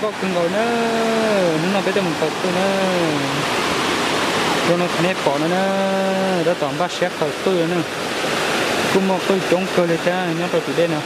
Nkauj kawg nkaus na, hnub no peb tuaj mus khaws qwj na. Zoo li qhov nej pom no na, tab tom npaj siab khaws qwj na. Kuj muaj qwj coob kawg li thiab nyob rau tus dej no.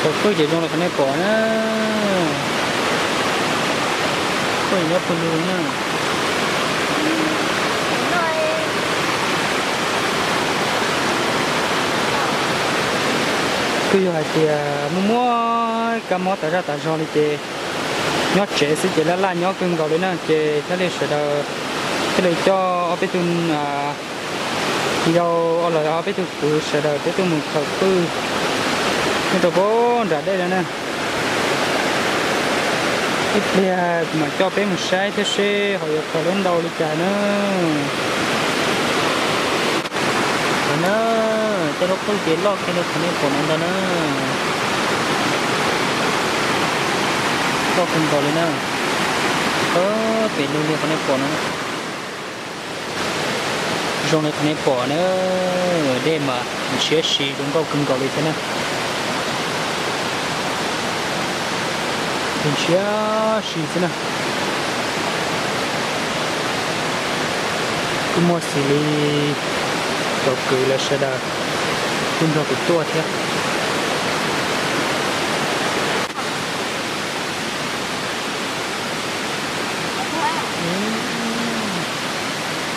Thaum kawg ces zoo li qhov nej pom na. Koj nyob pawg lug na. Twb yog hais tias muaj muaj kab mob tas zaj tas zog li ces nyob tsev xwb ces laj laj nyob kawg nkaus li na, ces thiaj li sawv daws thiaj li coj ob peb tug yau los ob peb tug kwv sawv daws peb tuaj mus khaws qwj nyob rau pem nram dej no na. Ib pliag kuv mam coj peb mus saib thiab seb ho yuav khaws tau ntau li cas na. Qhov na, tej lub qwj ces loj kiag li qhov nej pom no ntag na. Loj kawg nkaus li na. Pem lug li qhov nej pom no. Zoo li qhov nej pom na, dej mas ntshiab si zoo nkauj kawg nkaus li thiab na. Ntshiab si xwb na. Kuj muaj xws li cov kwv lawv sawv daws kuj nrog kuv tuaj thiab.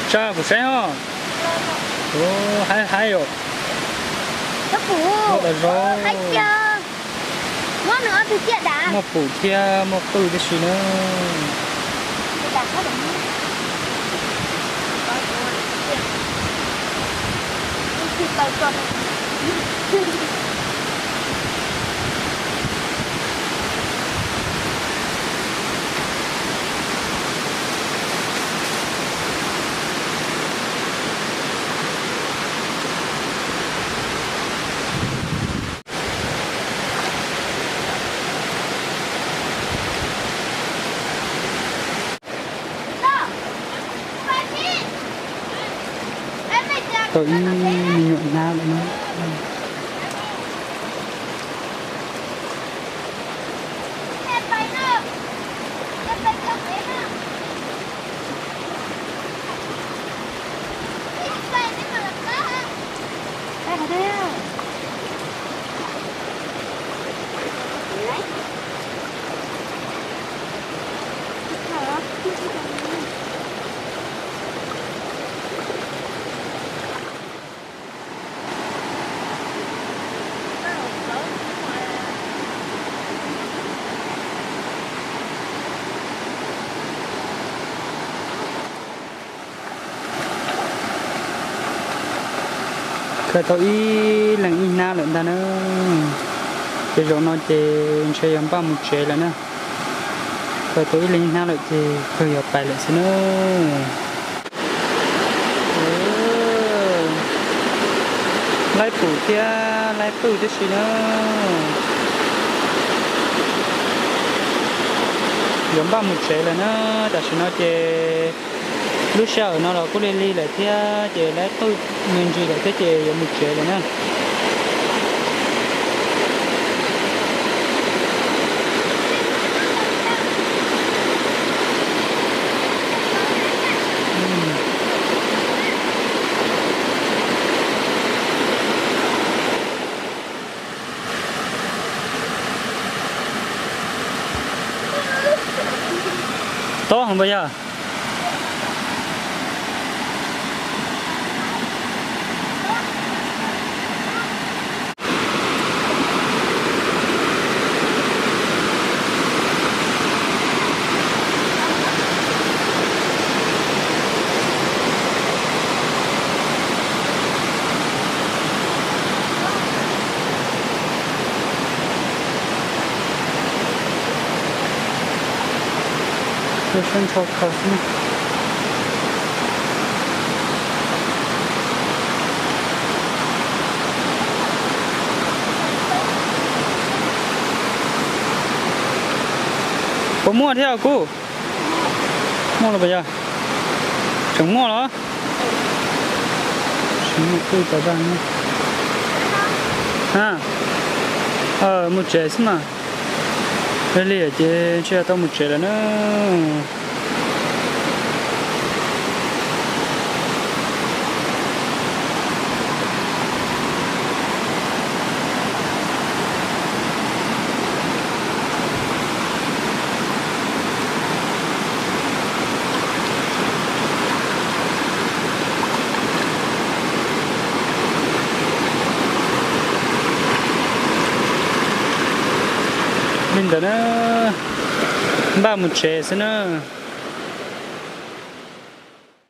Tsa kuv saib os. Haib haib os. Muaj tas zog. Muaj pum thiab muaj qwj tib si na. Tau ib me nyuam hnab lawm na. Khaws tau ib leeg ib hnab lawm ntag na. Ces zaum no ces ntshe yog npaj mus tsev lawm na. Khaws tau ib leeg ib hnab lawm ces kawg yog pais lawm xwb na. Laib pum thiab laib qwj tib si na. Yuav npaj mus tsev lawm na. Tam sim no ces lub sij hawm no los kuj lig lig lawm thiab ces laib qwj me ntsis lawm thiab ces yuav mus tsev lawm na. Tob heev puas yog? Sab ntsho khaws xwb. Puas muaj thiab kuv? Muaj los puas yog? Tseem muaj los? Tsis muaj qwj tas zaj. Ha, mus tsev xwb mas. Lig lig ces ntshe tau mus tsev lawm na. Li ntawd na, npaj mus tsev xwb na.